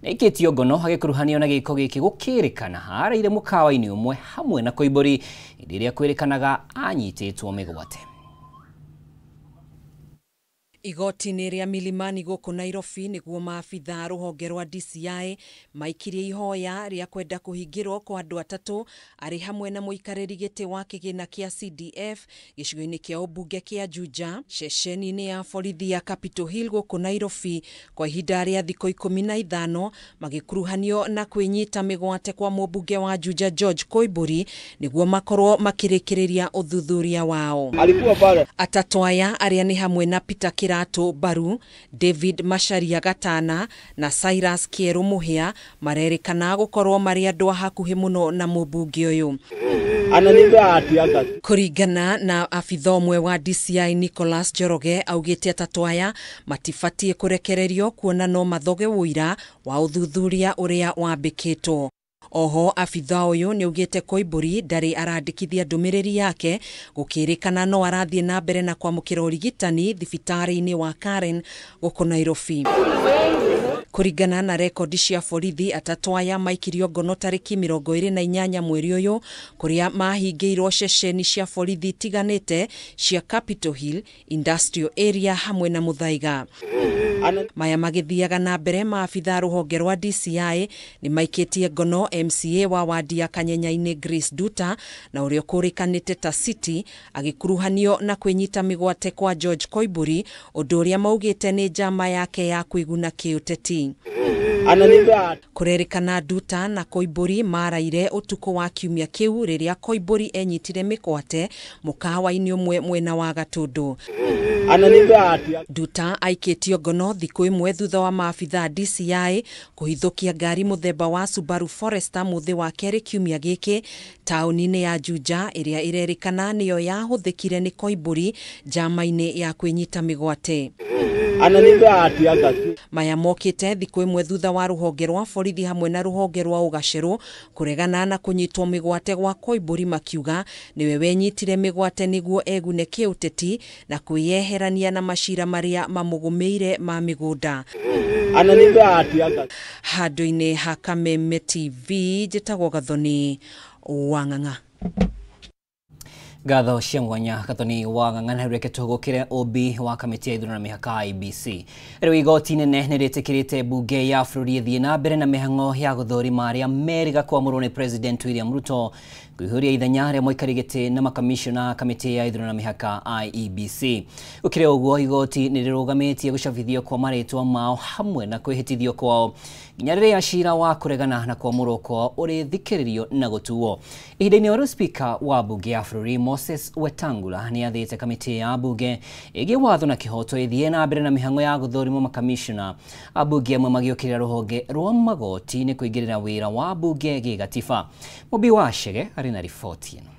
Nĩaikĩtio ngono agĩkuruhanio na gĩko gĩkĩ gũkĩrĩkana araire mũkawa-inĩ ũmwe hamwe na Koimbũri hĩndĩ ĩrĩa kwĩrĩkanaga anyitĩtwo mĩgwate. Igoti-inĩ rĩa Milimani gũkũ Nairobi nĩguo maabitha rũhonge rwa DCI maikirie ihoya rĩa kwenda kũhingĩrwo kwa andũ atatũ arĩ hamwe na mũikarĩri gĩtĩ wa kĩgĩna kĩa CDF gĩcigo-inĩ kĩa ũmbunge kĩa Juja ceceni-inĩ ya borithi ya Capitol Hill gũkũ Nairobi kwa ihinda rĩa thikũ 15 magĩkuruhanio na kwĩnyita mĩgwate kwa mũmbunge wa Juja George Koimbũri nĩguo makorwo makĩrĩkĩrĩria ũthuthuria wao. Atatũ aya arĩa nĩ hamwe na Peter Kirato Baru, David Macharia Gatana na Cyrus Kieru Muhia marerĩkana gũkorwo marĩ andũ a hakuhĩ mũno na mũmbunge ũyũ. Kũringana na abitha ũmwe wa DCI Nicholas Njoroge augĩte atatũ aya matibatiĩ kũrekererio kuona no mathoge ũira wa ũthuthuria ũrĩa wambĩkĩtwo. Oho abitha ũyũ nĩaugĩte Koimbũri ndarĩ arandĩkithia ndũmĩrĩri yake gũkĩrĩkana no arathiĩ na mbere na kwamũkĩra ũrigitani thibitarĩ-inĩ wa Karen gũkũ Nairobi. Kũringana na rekondi cia borithi atatũ aya maikirio ngono tarĩki 28 mweri ũyũ kũrĩa mahingĩirwo ceceni cia borithi itiganĩte cia Capitol Hill, Industrial Area hamwe na Muthaiga. Maya magĩthiaga na mbere maabitha rũhonge rwa DCI nĩ maikĩtie ngono MCA wa wadi ya Kanyenya-inĩ Grace Duta na ũrĩa ũkũrĩkanĩte ta City agĩkuruhanio na kwĩnyita mĩgwate kwa George Koimbũri ũndũ ũrĩa maugĩte nĩ njama yake ya kwĩguna kĩũteti. Kũrerĩkana Duta na Koimbũri maraire ũtukũ wa kiumia kĩu rĩrĩa Koimbũri enyitire mĩgwate mũkawa-inĩ ũmwe mwena wa Gatũndũ. Duta aikĩtio ngono thikũ ĩmwe thutha wa maabitha DCI kũhithũkia ngari mũthemba wa Subaru Forester mũthĩ wa kerĩ kiumia gĩkĩ taũni-inĩ ya Juja ĩrĩa ĩrerĩkana nĩyo yahũthĩkire nĩ Koimbũri njama-inĩ ya kwĩnyita mĩgwate. Maya mokĩte thikũ ĩmwe thutha wa rũhonge rwa borithi hamwe na rũhonge rwa ũgacerũ kũregana na kũnyitwo mĩgwate gwa Koimbũri makiuga nĩwe wenyitire mĩgwate nĩguo egune kĩũteti na kwĩyeherania na macira marĩa mamũgũmĩire ma mĩgũnda. Handũ-inĩ ha Kameme TV njĩtagwo Gathoni Wang'ang'a. Ngatho cia mwanya Gathoni Wang'ang'a na reke tũhũgũkĩre ũmbi wa kamĩtĩ ya ithurano na mĩhaka IEBC. Rĩu igoti nene nĩrĩtĩkĩrĩte mbunge ya bũrũri ĩthiĩ na mbere na mĩhang'o ya gũthũrima arĩa merĩga kwamũrwo nĩ President William Ruto kũihũria ithenya rĩa mũikari gĩtĩ na makamishona kamĩtĩ ya ithurano na mĩhaka IEBC. Gũkĩrĩ ũguo igoti nĩrĩrũgamĩtie gũcabithio kwa marĩtwa mao hamwe na kwĩhĩtithio kwao nginya rĩrĩa cira wa kũregana na kwamũrwo kwao ũrĩthikĩrĩrio na gũtuo. Ihinda-inĩ o rĩu Spika wa mbunge ya bũrũri Moses Wetangula nĩathĩte kamĩtĩ ya mbunge ĩgiĩ watho na kĩhoto ĩthiĩ na mbere na mĩhang'o ya gũthũrimwo makamishona. Ambunge amwe magĩũkĩrĩra rũhonge rwa magoti nĩ kũingĩrĩra wĩra wa mbunge gĩgatiba. Mũmbi wa Chege arĩ na riboti ĩno.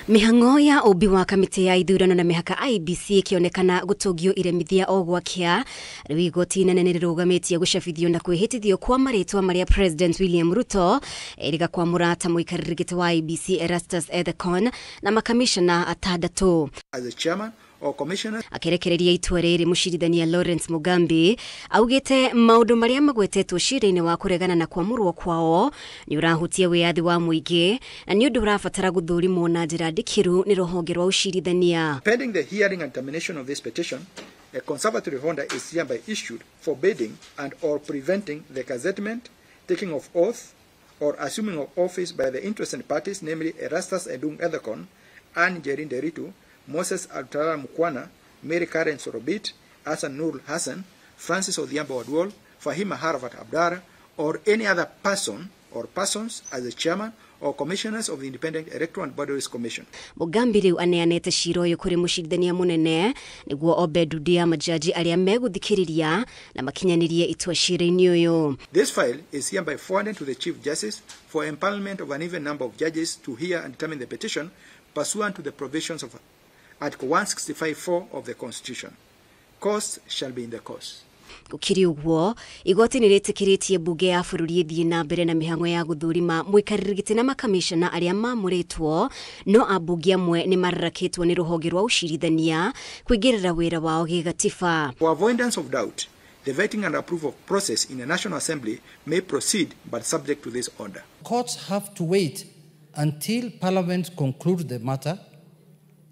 Mĩhang'o ya ũmbi wa kamĩtĩ ya ithurano na mĩhaka IEBC ĩkĩonekana gũtũngio iremithia o gwakĩa. Rĩu igoti inene nĩrĩrũgamĩtie gũcabithio na kwĩhĩtithio kwa marĩtwa marĩa President William Ruto erĩga kwamũra ta mũikarĩri gĩtĩ wa IEBC Erastus Ethekon na makamishona atandatũ. As the chairman or commissioner Akĩrekereria itua rĩrĩ mũcirithania Lawrence Mugambi augĩte maũndũ marĩa magwetetwo cira-inĩ wa kũregana na kwamũrwo kwao nĩ ũrahutia wĩyathi wa mũingĩ na nĩ ũndũ ũrabatara gũthũrimwo na njĩra ndikĩru nĩ rũhonge rwa ũcirithania. Pending the hearing and termination of this petition, a conservatory order is hereby issued forbidding and or preventing the gazettement, taking of oath, or assuming of office by the interested parties, namely Erastus Edung Ethekon, Anne Njeri Nderitu, Moses Alutalala Mukhwana, Mary Karen Sorobit, Hassan Nur Hassan, Francis Odhiambo Oduol, Fahima Harvat Abdara, or any other person or persons as the chairman or commissioners of the Independent Electoral and Boundaries Commission. Mugambi rĩu aneanĩte cira ũyũ kũrĩ mũcirithania mũnene nĩguo ombe ndundu ya majaji arĩa megũthikĩrĩria na makinyanĩrie itua cira-inĩ ũyũ. This file is hereby forwarded to the Chief Justice for empanelment of an even number of judges to hear and determine the petition pursuant to the provisions of Article 165(4) of the Constitution. Costs shall be in the course. Gũkĩrĩ ũguo, igoti nĩ rĩtĩkĩrĩtie mbunge ya bũrũri ĩthiĩ na mbere na mĩhang'o ya gũthũrima mũikarĩri gĩtĩ na makamishna arĩa mamũrĩtwo, no ambunge amwe nĩ mararakĩtwo nĩ rũhonge rwa ũcirithania kũingĩrĩra wĩra wao gĩgatiba. For avoidance of doubt, the vetting and approval process in the National Assembly may proceed but subject to this order. Courts have to wait until Parliament concludes the matter,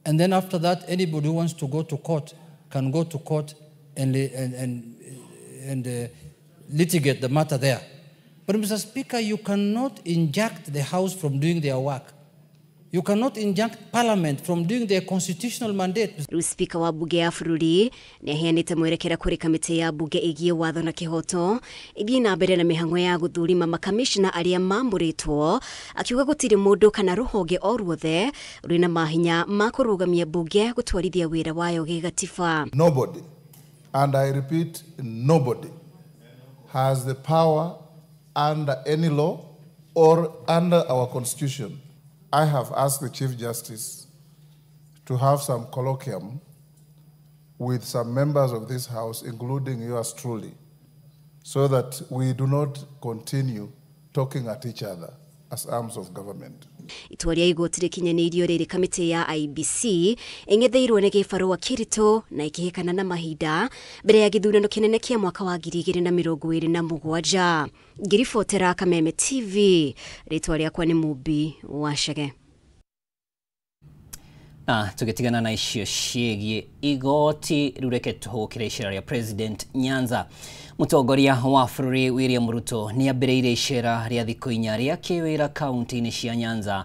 and then after that anybody who wants to go to court can go to court and litigate the matter there. But Mr. Speaker, you cannot inject the House from doing their work. You cannot inject Parliament from doing their constitutional mandate. Rĩu Speaker wa bunge ya bũrũri nĩ aheanĩte mwerekera kũrĩ kamĩtĩ ya bunge ĩgiĩ watho na kĩhoto ĩthiĩ na mbere na mĩhang'o ya gũthũrima makamishna arĩa mamũrĩtwo, akiuga gũtirĩ mũndũ kana rũhonge o ruothe rwĩna mahinya ma kũrũgamia bunge gũtwarithia wĩra wayo gĩgatiba. Nobody, and I repeat, nobody has the power under any law or under our constitution. I have asked the Chief Justice to have some colloquium with some members of this House, including yours truly, so that we do not continue talking at each other as arms of government. Itua rĩa igoti rĩkinyanĩirio rĩrĩ kamĩtĩ ya IEBC ĩng'etheirwo nĩ gĩbarũa kĩritũ na ĩkĩhĩkana na mahinda mbere ya gĩthurano kĩnene kĩa mwaka wa 2027. Ngĩribotera Kameme TV, rĩtwa rĩakwa nĩ Mumbi Wacege. Na tũgĩtigana na icio ciĩgiĩ igoti rĩu reke tũhũkĩre icera rĩa President Nyanza. Mũtongoria wa bũrũri William Ruto nĩ ambĩrĩirie icera rĩa thikũ inya rĩa kĩwĩra kaunti-inĩ cia Nyanza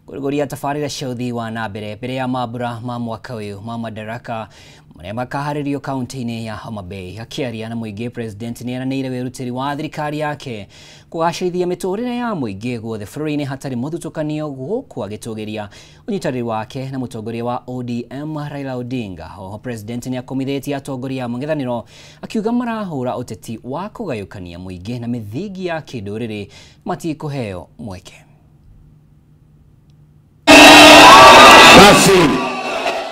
kũrũgũria tabarĩra cia ũthii wa na mbere mbere ya mambura ma mwaka ũyũ ma Madaraka marĩa makaharĩrio kaunti-inĩ ya Homa Bay. Akĩaria na mũingĩ, President nĩ eranĩire wĩrutĩri wa thirikari yake kũgacĩrithia mĩtũrĩre ya mũingĩ guothe bũrũri-inĩ hatarĩ mũthutũkanio, gũkũ agĩtũgĩria ũnyitanĩri wake na mũtongoria wa ODM Raila Odinga. Oho President nĩ akomithĩtie atongoria a mũng'ethanĩro akiuga marahũra ũteti wa kũgayũkania mũingĩ na mĩthingi ya kĩndũrĩrĩ matikũheo mweke.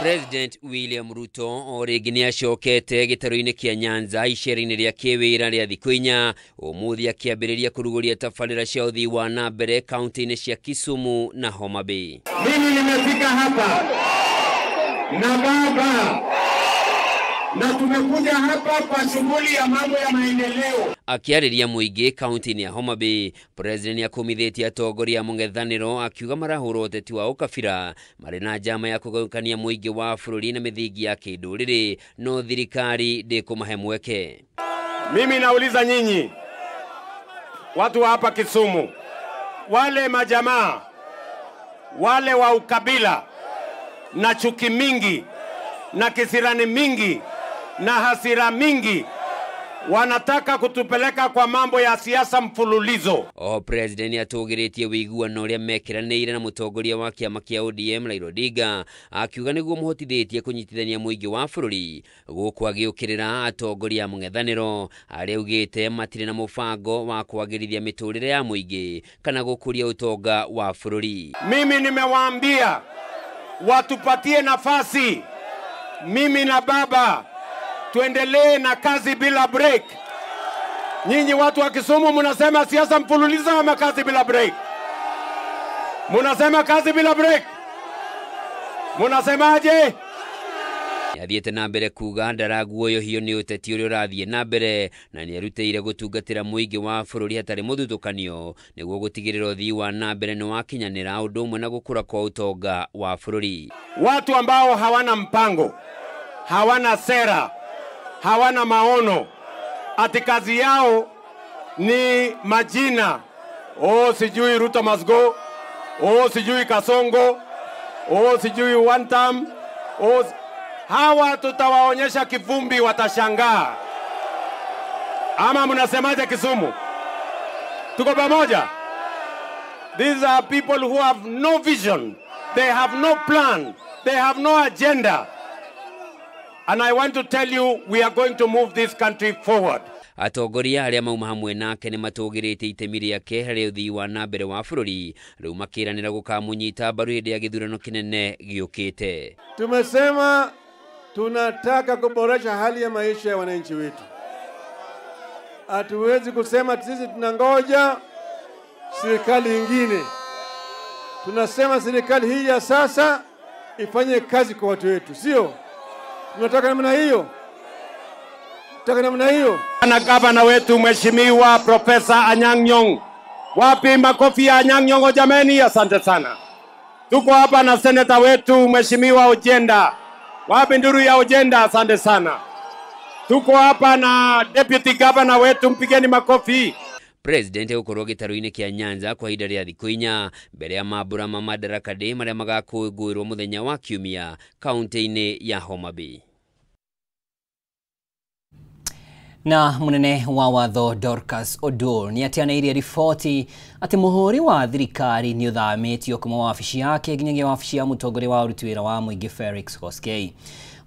President William Ruto o rĩngĩ nĩ acokete gĩtarũ-inĩ kĩa Nyanza icera-inĩ rĩa kĩwĩra rĩa thikũ inya ũmũthĩ akĩambĩrĩria kũrugũria tabarĩra cia ũthii wa na mbere kaunti-inĩ cia Kisumu na Homa Bay. Mimi nimefika hapa na baba na tumekuja hapa kwa shughuli ya mambo ya maendeleo. Akĩarĩria mũingĩ kaunti-inĩ ya Homa Bay, President nĩakumithĩtie atongoria a mũng'ethanĩro akiuga marahũra ũteti wa ũkabira marĩ na njama ya kũgayũkania mũingĩ wa bũrũri na mĩthingi ya kĩndũrĩrĩ, no thirikari ndĩkũmahe mweke. Mimi nauliza nyinyi watu wa hapa Kisumu, wale majamaa wale wa ukabila na chuki mingi na kisirani mingi na hasira mingi wanataka kutupeleka kwa mambo ya siasa mfululizo. O President atũgĩrĩtie ũiguano ũrĩa mekĩranĩire na mũtongoria wa kĩama kĩa ODM Raila Odinga akiuga nĩguo mũhotithĩtie kũnyitithania mũingĩ wa bũrũri, gũkũ agĩũkĩrĩra atongoria a mũng'ethanĩro arĩa augĩte matirĩ na mũbango wa kwagĩrithia mĩtũrĩre ya mũingĩ kana gũkũria ũtonga wa bũrũri. Mimi nimewaambia watupatie nafasi, mimi na baba tuendelee na kazi bila break. Nyinyi watu wa Kisumu mnasema siasa mfululizo ama kazi bila break? Mnasema kazi bila break? Mnasemaje? Athiĩte na mbere kuga ndaraguoyohio nĩ ũteti ũrĩa ũrathiĩ na mbere na nĩerutĩire gũtungatĩra mũingĩ wa bũrũri hatarĩ mũthutũkanio nĩguo gũtigĩrĩra ũthii wa na mbere nĩ wakinyanĩra ũndũ ũmwe na gũkũra kwa ũtonga wa bũrũri. Watu ambao hawana mpango, hawana sera, hawana maono, ati kazi yao ni majina. Oh, sijui Ruto must go. Oh, sijui Kasongo. Oh, sijui one term. Oh, hawa tutawaonyesha kivumbi, watashangaa. Ama mnasemaje Kisumu? Tuko pamoja? These are people who have no vision. They have no plan. They have no agenda. And I want to tell you, we are going to move this country forward. Atongoria arĩa mauma hamwe nake nĩ matũgĩrĩtie itemi rĩake harĩ ũthii wa na mbere wa bũrũri, rĩu makĩranĩra gũkamũnyita mbaru hĩndĩ ya gĩthurano kĩnene gĩũkĩte. Tumesema tunataka kuboresha hali ya maisha ya wananchi wetu. Hatuwezi kusema sisi tunangoja serikali nyingine. Tunasema serikali hii ya sasa ifanye kazi kwa watu wetu, sio? Tunataka namna hiyo. Tunataka namna hiyo. Na gavana wetu Mheshimiwa Profesa Anyang' Nyong'o. Wapi makofi ya Anyang' Nyong'o jameni? Asante sana. Tuko hapa na seneta wetu Mheshimiwa Ojenda. Wapi nduru ya Ojenda? Asante sana. Tuko hapa na deputy governor wetu, mpigeni makofi. President egũkorwo gĩtarũ-inĩ kĩa Nyanza kwa ihinda rĩa thikũ 4 mbere ya mambura ma Madaraka Day marĩa magakũngũĩrwo mũthenya wa Kiumia kaunti-inĩ ya Homa Bay. Na munene wa watho Dorcas Oduor ni atianairie riboti ati muhuri wa thirikari ni uthamĩtio kuma wabici yake nginyagia wabici ya mũtongoria wa ũruti wĩra wa mũingĩ Felix Koskei.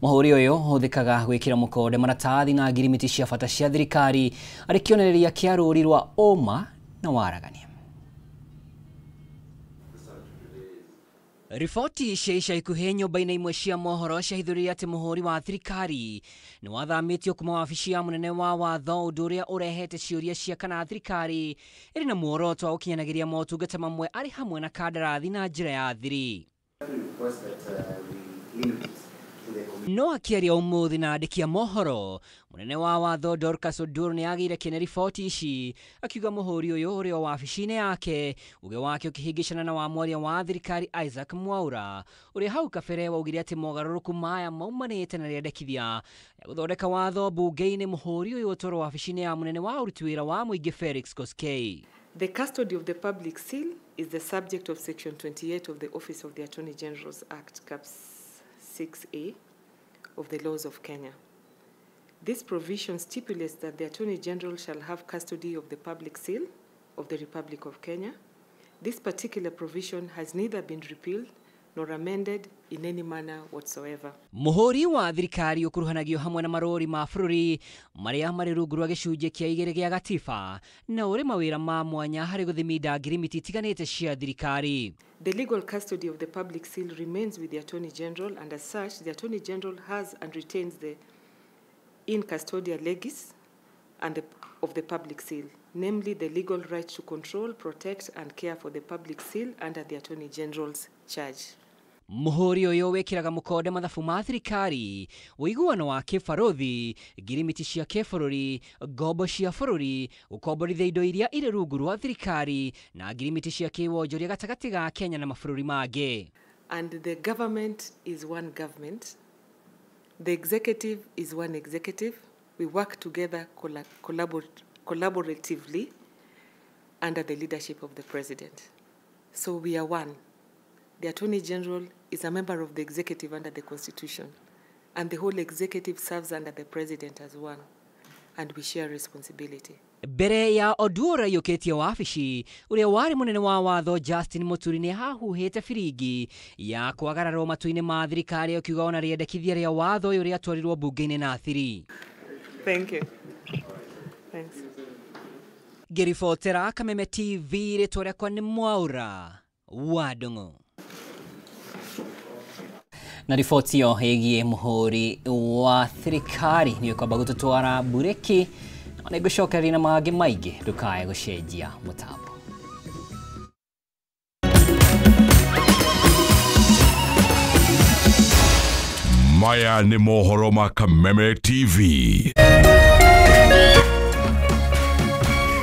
Muhuri ũyũ ũhũthĩkaga gwĩkĩra mũkonde maratathi na ngirimiti cia bata cia thirikari arĩ kĩonereria kĩa rũri rwa ũma na waragania. Riboti cia ica ikuhĩ nyũmba-inĩ imwe cia mohoro ciahithũrĩrie atĩ mũhũri wa thirikari nĩ wathamĩtio kuma wabici ya mũnene wa watho, ũndũ ũrĩa ũrehete ciũria cia kana thirikari ĩrĩ na muoroto wa gũkinyanagĩria motungata mamwe arĩ hamwe na kandarathi na njĩra ya thiri. No akĩaria ũmũthĩ na andĩki a mohoro, mũnene wa watho Dorcas Oduor nĩ agĩire kĩene riboti ici, akiuga mũhũri ũyũ ũrĩ o wabici-inĩ yake, uge wake ũkĩhĩngĩcana na wa mwaria wa thirikari Isaac Mwaura, ũrĩa hau kabere waugire atĩ mogarũrũku maya maumanĩte na rĩendekithia rĩa gũthondeka watho mbunge-inĩ. Mũhũri ũyũ ũtwarwo wabici-inĩ ya mũnene wa ũruti wĩra wa mũingĩ Felix Koskei. The custody of the public seal is the subject of Section 28 of the Office of the Attorney General's Act, Caps 6A of the laws of Kenya. This provision stipulates that the Attorney General shall have custody of the public seal of the Republic of Kenya. This particular provision has neither been repealed nor amended in any manner whatsoever. Muhuri wa thirikari ukuruhanagio hamwe na marori ma bũrũri marĩa marĩ rungu rwa gĩcunjĩ kĩa igĩrĩ gĩa gatiba na ũrĩ mawĩra ma mwanya harĩ gũthiminda ngirimiti itiganĩte cia thirikari. The legal custody of the public seal remains with the Attorney General, and as such, the Attorney General has and retains the in custodia legis and of the public seal, namely the legal right to control, protect, and care for the public seal under the Attorney General's charge. Muhuri ũyũ wĩkĩraga mũkonde mathabu ma thirikari, ũiguano wa kĩbarũthi, ngirimiti cia kĩbũrũri, ngombo cia bũrũri, gũkomborithia indo iria irĩ rungu rwa thirikari na ngirimiti cia kĩwonjoria gatagatĩ ga Kenya na mabũrũri mangĩ. And the government is one government. The executive is one executive. We work together collaboratively under the leadership of the president. So we are one. The Attorney General is a member of the executive under the Constitution, and the whole executive serves under the president as one, and we share responsibility. Mbere ya Oduor aiyũkĩtie wabici, ũrĩa warĩ mũnene wa watho Justin Muturi nĩ ahuhĩte biringi ya kwagararwo matũ-inĩ ma thirikari akiuga ona rĩendekithia rĩa watho ũyũ rĩatwarirwo mbunge-inĩ na thiri. Thank you. Thanks. Ngĩribotera Kameme TV, rĩtwa rĩakwa nĩ Mwaura wa Ndung'u. Na riboti ĩyo ĩgiĩ mũhũri wa thirikari nĩ ũkwamba gũtũtwara mburĩki, na nĩngũcokereria na mangĩ maingĩ, ndũkae gũcenjia mũtambo. Maya nĩ mohoro ma Kameme TV.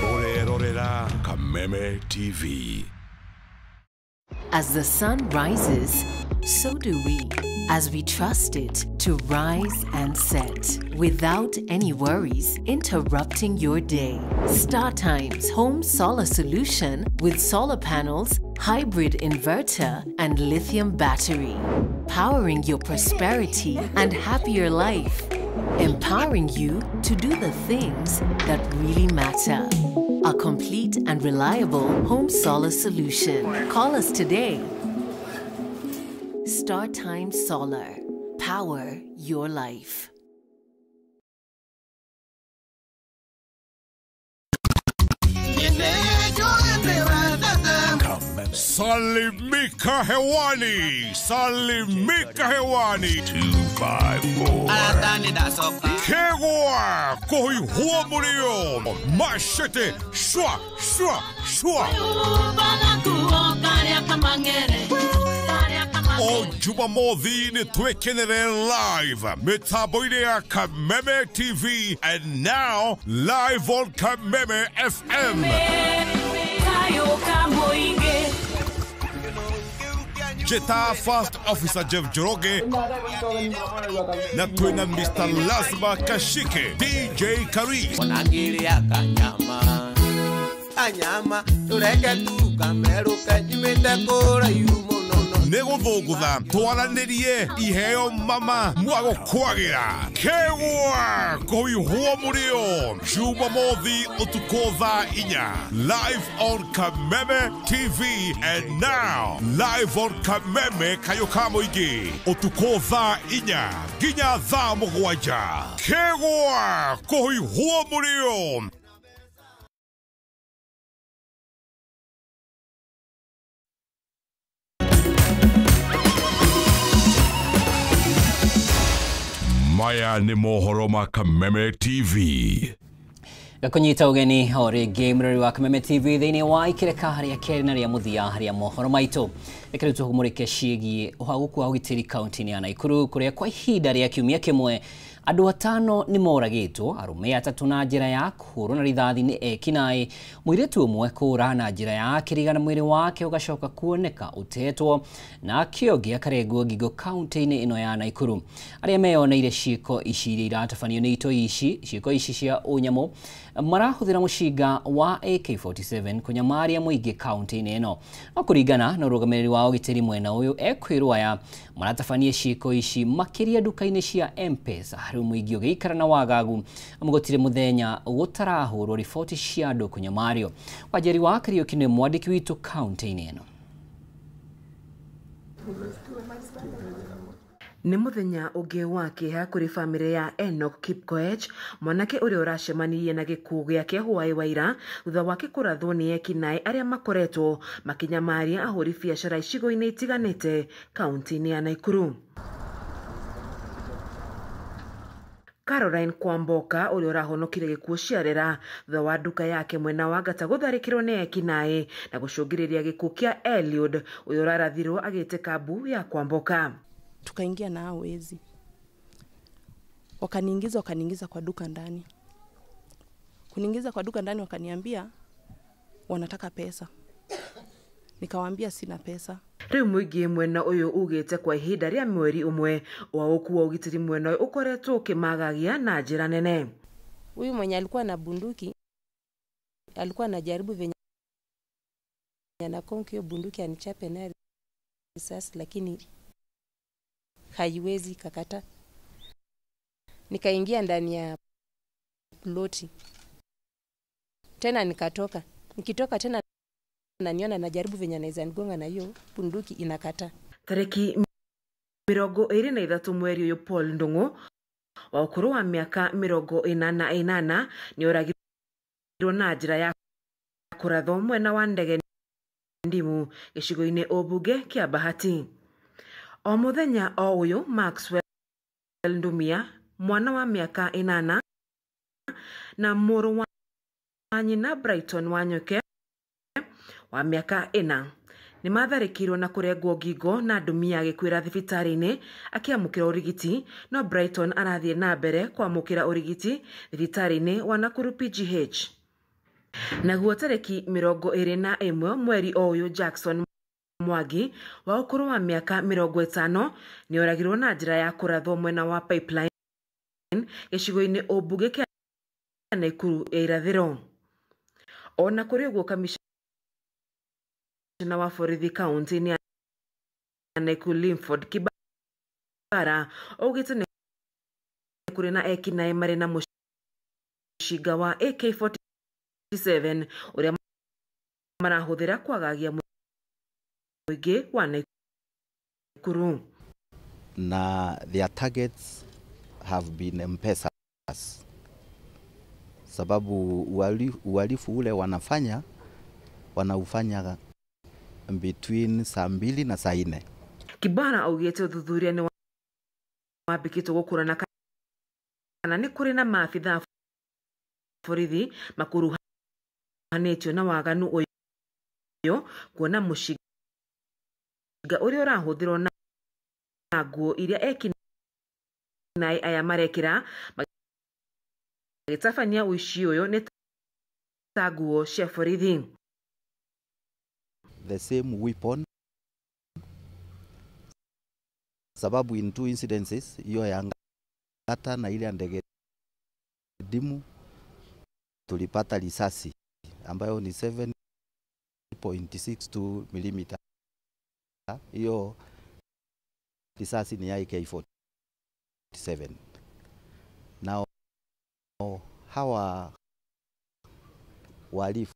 Ũrerorera Kameme TV. As the sun rises, so do we, as we trust it to rise and set without any worries interrupting your day. StarTimes Home Solar Solution with solar panels, hybrid inverter, and lithium battery, powering your prosperity and happier life, empowering you to do the things that really matter. A complete and reliable home solar solution. Call us today. StarTimes Solar. Power your life. Salimika hewani, salimika hewani. 254. Kegwa kuhihua murio. Machete shwa shwa shwa. O Jumamothi nĩ twĩkenere live mĩtambo-inĩ ya Kameme TV and now live on Kameme FM. Jeta First Officer Jeff Njoroge na twina Mr. Lazma Kashike, DJ Karis. Nĩgũthũngũtha twaranĩrie iheo mama mwagũkwagĩra kegwa kũhiũhwo mũrĩo Jumamothi ũtukũ thaa 4 live on Kameme TV and now live on Kameme kayũ ka mũingĩ ũtukũ thaa 4 nginya thaa 7 kegwa kũhiũhwo mũrĩo. Maya nĩ mohoro ma Kameme TV. Gakunyita ũgeni o rĩngĩ mũrori wa Kameme TV thĩinĩ wa ikĩreka rĩa kerĩ na rĩa mũthia rĩa mohoro maitũ. Reke rĩu tũhũmũrĩke ciĩgiĩ ũhagũku wa ũgitĩri kaunti-inĩ ya Nakuru kũrĩa kwa ihinda rĩa kiumia kĩmwe andũ 5 nĩ moragĩtwo, arũme 3 na njĩra ya kũhũrwo na rithathi nĩ ekinaĩ, mũirĩtu ũmwe kũũra na njĩra ya kĩriga na mwĩrĩ wake ũgacoka kuoneka ũtetwo, na kĩongi akarengwo ngingo kaunti-inĩ ĩno ya Nakuru. Arĩa meyoneire ciĩko ici iria iratabanio nĩ itoi ici, ciĩko ici cia ũnyamũ marahũthĩra mũcinga wa AK47 kũnyamaria mũingĩ kaunti-inĩ ĩno. No kũringana na ũrũgamĩrĩri wa ũgitĩri mwena ũyũ ekwĩrwo aya maratabania ciĩko ici makĩria nduka-inĩ cia M-Pesa. Rĩu mũingĩ ũgĩikara na wagagu amu gũtirĩ mũthenya gũtarahũrwo riboti cia andũ kũnyamario. Wanjeri wa Kariũki nĩ mwandĩki witũ kaunti-inĩ ĩno. Nĩ mũthenya ũngĩ wa kĩeha kũrĩ bamĩrĩ ya Enoch Kipkoech, mwanake ũrĩa ũracemanirie na gĩkuũ gĩake hwaĩ wa ira thutha wake kũrathwo nĩ ekinaĩ arĩa makoretwo makĩnyamaria ahũri biacara icigo-inĩ itiganĩte kaunti-inĩ ya Nakuru. Caroline Kwamboka ũrĩa ũrahonokire gĩkuũ ciarera thutha wa nduka yake mwena wa Ngata gũtharĩkĩrwo nĩ ekinaĩ na gũcũngĩrĩria gĩkuũ kĩa Eliud ũrĩa ũrarathirwo agĩte kambu ya Kwamboka. Tukaingia na hao wezi, wakaniingiza kwa duka ndani. Kuniingiza kwa duka ndani wakaniambia wanataka pesa. Nikawaambia sina pesa. Rĩu mũingĩ mwena ũyũ ugĩte kwa ihinda rĩa mweri ũmwe wa ũkuu wa ũgitĩri mwena ũyũ ũkoretwo ũkĩmagagia na njĩra nene. Huyu mwenye alikuwa na bunduki alikuwa anajaribu venye anakonki hiyo bunduki anichape nayo risasi, lakini haiwezi kakata. Nikaingia ndani ya ploti tena nikatoka. Nikitoka tena naniona najaribu venye anaweza nigonga na hiyo bunduki inakata. Tariki 23 mweri ũyũ Paul Ndung'u wa ũkũrũ wa mĩaka 88 nĩ oragirwo na njĩra ya kũrathwo mwena wa Ndege Ndimu gĩcigo-inĩ ũmbunge kĩa Bahati. O mũthenya o ũyũ Maxwell Ndumia mwana wa mĩaka 8 na mũrũ wa nyina Brighton Wanyoke wa mĩaka 4 nĩ matharĩkĩirwo na kũrengwo ngingo na Ndumia agĩkuĩra thibitarĩ-inĩ akĩamũkĩra ũrigiti, no Brighton arathiĩ na mbere kwamũkĩra ũrigiti thibitarĩ-inĩ wa Nakuru PGH. Naguo tarĩki 21 mweri o ũyũ Jackson Mwangi wa ũkũrũ wa mĩaka 50 nĩ oragirwo na njĩra ya kũrathwo mwena wa Pipeline gĩcigo-inĩ ũmbunge kĩa Nakuru ya irathĩro. Ona kũrĩ ũguo kamishna wa borithi kaunti-inĩ ya Nakuru Limford Kibara augĩte nĩ kũrĩ na ekinaĩ marĩ na mũcinga wa AK47 ũrĩa marahũthĩra kwagagia mũingĩ wa Nakuru. Na their targets have been M-Pesas, sababu uhalifu ule wanafanya wanaufanya between saa 2 na saa 4. Kibara augĩte ũthuthuria nĩ wambĩkĩtwo gũkũrana kana nĩ kũrĩ na maabithaa borithi makuruhanĩtio na waganu ũyũ kuona mũcinga ũrĩa ũrahũthĩrwo na nguo iria ekinaĩ aya marekĩra magĩtabania ũici ũyũ nĩ ta nguo cia borithi. The same weapon, sababu in 2 incidences, hiyo ya Ngata na ile ya Ndege Dimu, tulipata risasi ambayo ni 7.62 mm. Hiyo risasi ni AK-47. Now hawa wahalifu,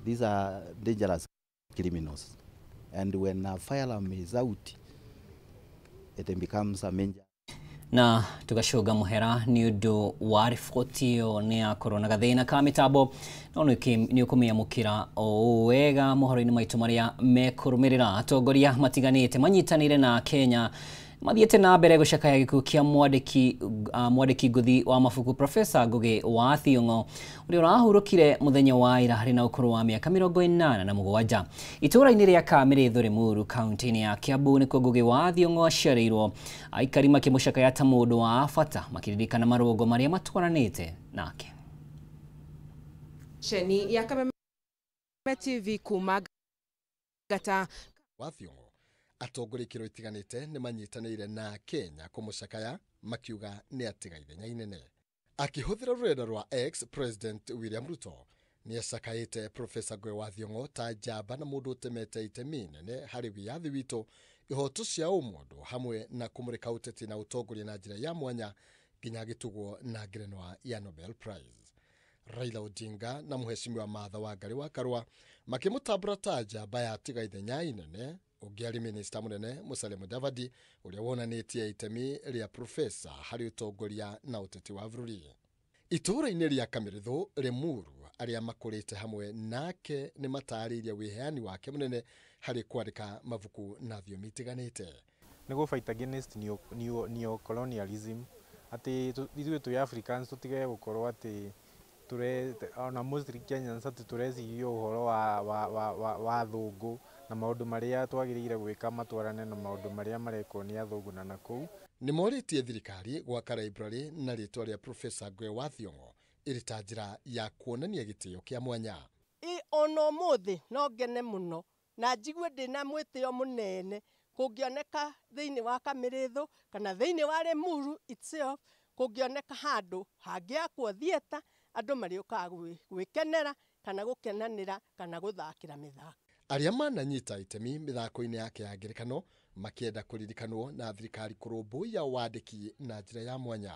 these are dangerous criminals, and when a firearm is out, it becomes a major. Na tugacoga muhera ni undu wa riboti iyo ni akorwo na gathina ka mitambo no ni ukumiamukira o wega mohoro-ini maitu maria mekurumirira. Atongoria matiganite manyitanire na Kenya mathiete na mbere gucakaya gikuũ kia mwandĩki ngũthi wa mabuku Professor Ngugi wa Thiong'o ũrĩa ũrahurũkire mũthenya wa ira harĩ na ũkũrũ wa mĩaka 87. Itũũra-inĩ rĩa Kamĩrĩthũ Limuru kaunti-inĩ ya Kiambu nĩkuo Ngugi wa Thiong'o aciarĩirwo. Aikari makĩmũcakaya ta mũndũ wa bata makĩririkana marũngo marĩa matwaranĩte nake. Ceni ya Kameme TV kuma Ngata wa Thiong'o. Atongoria ikĩro itiganĩte nĩ manyitanĩire na Kenya kũmũcakaya makiuga nĩ atiga ithenya inene. Akĩhũthĩra rũrenda rwa X, President William Ruto nĩ acakaĩte Professor Ngugi wa Thiong'o ta njamba na mũndũ ũtemete itemi inene harĩ wĩyathi witũ, ihoto cia ũmũndũ hamwe na kũmũrĩka ũteti na ũtongoria na njĩra ya mwanya nginya agĩtugwo na ngerenwa ya Nobel Prize. Raila Odinga na mũheshimiwa Martha Wangari wa Karua makĩmũtambũra ta njamba ya atiga ithenya inene. Ũngĩ arĩ minista mũnene Musalia Mudavadi ũrĩa wonanĩtie itemi rĩa profesa harĩ ũtongoria na ũteti wa bũrũri. Itũũra-inĩ rĩa Kamĩrĩthũ Limuru, arĩa makũrĩte hamwe nake nĩ matarĩirie wĩheani wake mũnene harĩ kwandĩka mabuku na thiomi itiganĩte. Nĩ gũ fight against neo-colonialism atĩ ithuĩ twĩ Africans tũtige gũkorwo atĩ ona mostly Kenyans atĩ tũreciria ũhoro wa athũngũ na maũndũ marĩa twagĩrĩire gwĩka matwarane na maũndũ marĩa marekwo nĩ athũngũ na nakũu. Nĩ morĩtie thirikari gwaka library na rĩtwa rĩa Professor Ngugi wa Thiong'o ĩrĩ ta njĩra ya kuonania gĩtĩo kĩa mwanya. Ona ũmũthĩ no ngene mũno na njigue ndĩna mwĩtĩo mũnene kũngĩoneka thĩinĩ wa Kamĩrĩthũ kana thĩinĩ wa Limuru itself, kũngĩoneka handũ hangĩakwo theatre andũ marĩũkaga gwĩkenera kana gũkenanĩra kana gũthakĩra mĩthako. Arĩa mananyita itemi mĩthako-inĩ yake ya ngerekano makĩenda kũririkanwo na thirikari kũrũmbũiya wandĩki na njĩra ya mwanya.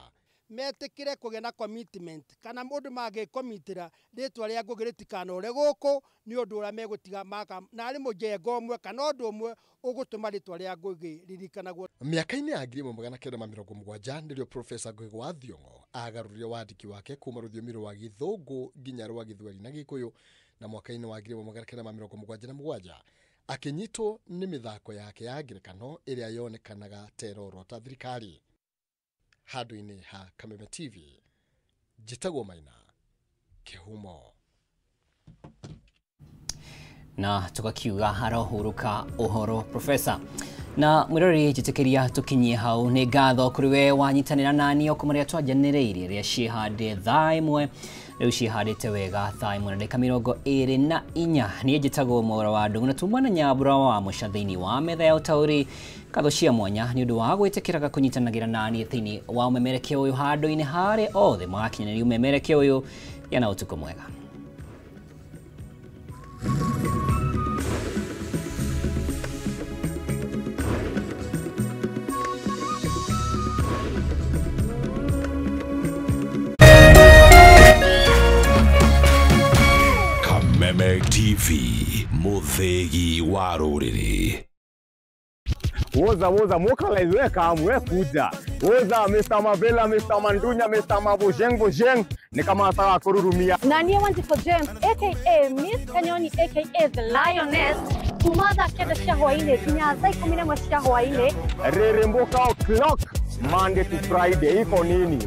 Metĩkĩre kũgĩa na commitment kana mũndũ mangĩkomitĩra rĩtwa rĩa Ngugi rĩtikanore gũkũ nĩ ũndũ ũrĩa megũtiga maka na arĩ mũjengo ũmwe kana ũndũ ũmwe ũgũtũma rĩtwa rĩa Ngugi ririkanagwo. Mĩaka-inĩ ya 1970 nĩrĩo Professor Ngugi wa Thiong'o agarũrire wandĩki wake kuma rũthiomi rwa Gĩthũngũ nginya rwa Gĩthweri na Gĩkũyũ, na mwaka-inĩ wa 1977 akĩnyitwo nĩ mĩthako yake ya ngerekano ĩrĩa yonekanaga ta ĩrorota thirikari. Handũ-inĩ ha Kameme TV, njĩtagwo Maina Kĩhumo. Na tugakiuga arohuruka ũhoro Professor. Na mwiroreri njĩtĩkĩria tũkinyie hau. Nĩ ngatho kũrĩ we wanyitanĩra nani o kũmarĩa twanjanĩrĩirie rĩa ciĩhande thaa 1 rĩu ciĩhandĩte wega thaa 1 na ndagĩka 24. Niĩ njĩtagwo Mwaura wa Ndung'u na tuma na Nyambura wa Mũca thĩinĩ wa metha ya ũtaũri. Ngatho cia mwanya nĩ ũndũ wa gwĩtĩkĩraga kũnyitanagĩra nani thĩinĩ wa ũmemerekia ũyũ handũ-inĩ harĩa othe marakinyanĩria ũmemerekia ũyũ. Gĩa na ũtukũ mwega. Kameme TV, muthegi wa rũrĩrĩ. Woza woza mokalize, weka amwe kuja. Woza Mr. Mavela, Mr. Mandunya, Mr. Mabujeng Bujeng ni kama ataka kururumia. Na niĩ Wanjikũ James aka Miss Kanyoni aka The Lioness kuma thaa 9 cia hwaĩ-inĩ nginya thaa 11 cia hwaĩ-inĩ. Reremboka o'clock Monday to Friday iko nini?